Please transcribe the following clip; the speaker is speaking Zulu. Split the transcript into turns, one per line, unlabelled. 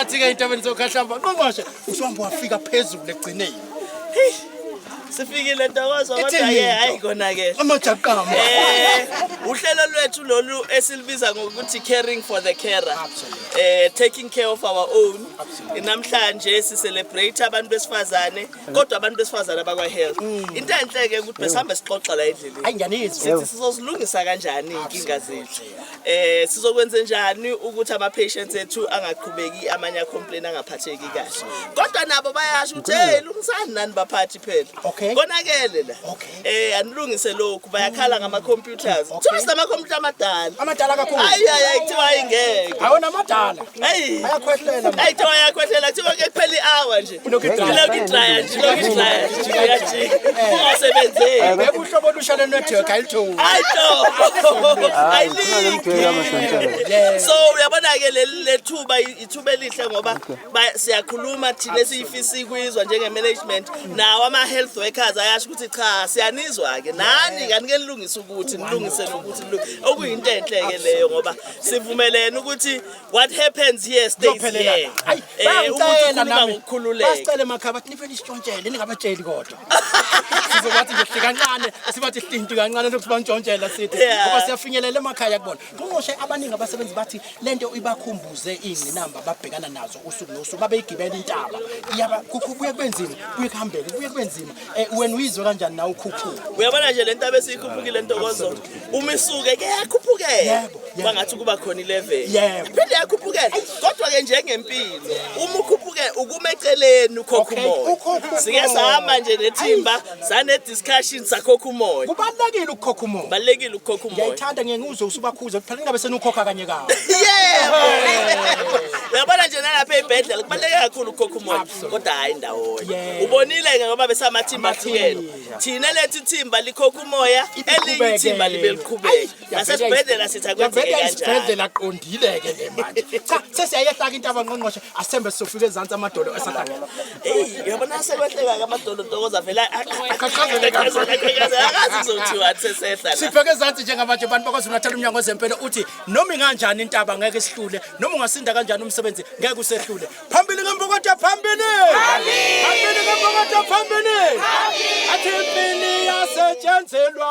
Phakathi-ke ey'ntabeni zokhahlamba, Ngqongqoshe, usuhamba wafika phezulu ekugcineni.
Sifikile Ntokozo, kodwa
Ithini
ke
into?
hayi kona ke.
Amajaqamba.
Uhlelo lwethu lolu esilibiza ngokuthi caring for the carer.
Absolutely.
Taking care of our own.
Absolutely.
Namhlanje si celebrate abantu besifazane, kodwa abantu besifazane abakwa health. Into enhle ke ukuthi besihamba sixoxa la endleleni.
Hayi, ngiyanizwa.
Sithi sizozilungisa kanjani inkinga zethu. Sizokwenza njani ukuthi ama patients ethu angaqhubeki amanye a complain angaphatheki kahle. Kodwa nabo bayasho ukuthi hey, lungisani nani baphathi phela. Konakele la. Anilungise lokhu, bayakhala ngama computers. Kuthiwa sinama computer amadala.
Amadala kakhulu.
Ayi ayi ayi, kuthiwa ayingeke.
Awona amadala.
Ayi.
Ayakhwehlela manje.
Ayi, kuthiwa ayakhwehlela, kuthiwa ke kuphela i-hour nje.
Ilokhu idraya.
Ilokhu idraya nje, ilokhu idraya nje, iyajika. Ungasebenzeki.
Beka uhlobo olusha lwe-network ayilitholi.
Ayi no. Ayiliki. So uyabona ke leli lethuba ithuba elihle ngoba siyakhuluma thina esiyifisa ikuyizwa njenge management, nawo ama health workers ayasho ukuthi cha, siyanizwa ke nani, kanike nilungise ukuthi nilungise nokuthi okuyinto enhle ke leyo ngoba sivumelene ukuthi what happens here stays
Kuyophelela
here.
la. Hayi,
Ukuthi
bayangicela
ukhuluma
nami.
ngokukhululeka.
Basicela emakhaya bathi nivele isitshontshele, ningabatsheli kodwa. Sizobathi nje kancane, sibathi hlinti kancane lokhu sibantshontshela sithi ngoba siyafinyelela emakhaya kubona. Ngqongqoshe, abaningi abasebenzi bathi lento ibakhumbuze ingqinamba ababhekana nazo usuku nosuku, babeyigibela intaba. Iyaba kubuye kube nzima, kubuye kuhambeke, kubuye kube nzima. Wena uyizwe kanjani nawe ukhuphuka?
Uyabona nje lento abesiyikhuphukile, Ntokozo, uma isuke ke yakhuphukela
Yebo, yebo.
kwangathi kuba khona i-level, phinde yakhuphukela. Kodwa ke njengempilo, uma ukhuphuke ukuma eceleni ukhokha umoya.
Ukhokha umoya.
Sike sahamba nje nethimba, sane discussion, sakhokha umoya.
Kubalulekile ukukhokha umoya.
Balekile ukukhokha umoya.
Ngiyayithanda, ngiye ngizwe usubakhuza phela ingabe senukhokha kanye kanye.
Yebo, uyabona nje nalapha ey'bhedlela kubaluleke kakhulu ukukhokha umoya, kodwa hhayi ndawonye. Ubonile-ke ngoba besamathimba ahlukene, thina lethu ithimba likhokha umoya, elinye ithimba libe liqhubeke. Nasesibhedlela sithi akwenzeke
Yavele
kanjalo.
Isibhedlela qondile-ke ke manje. Cha, sesiyayehla-ke intaba, Ngqongqoshe, asithembe sizofika ezansi amadolo esahlangene.
Eyi, uyabona sekwehleka-ke amadolo, Ntokoza, vele
Aqhaqhazele kakhulu.
akazi kuzothiwa sesehla la.
Sibheke ezansi njengamanje, bantu baKwaZulu Natal. Umnyango wezempilo uthi noma inganjani intaba ngeke isihlule, noma ungasinda kanjani umsebenzi ngeke usehlule. Phambili ngembokodo, phambili, phambili ngembokodo, phambili! Athi impilo iyasetshenzelwa.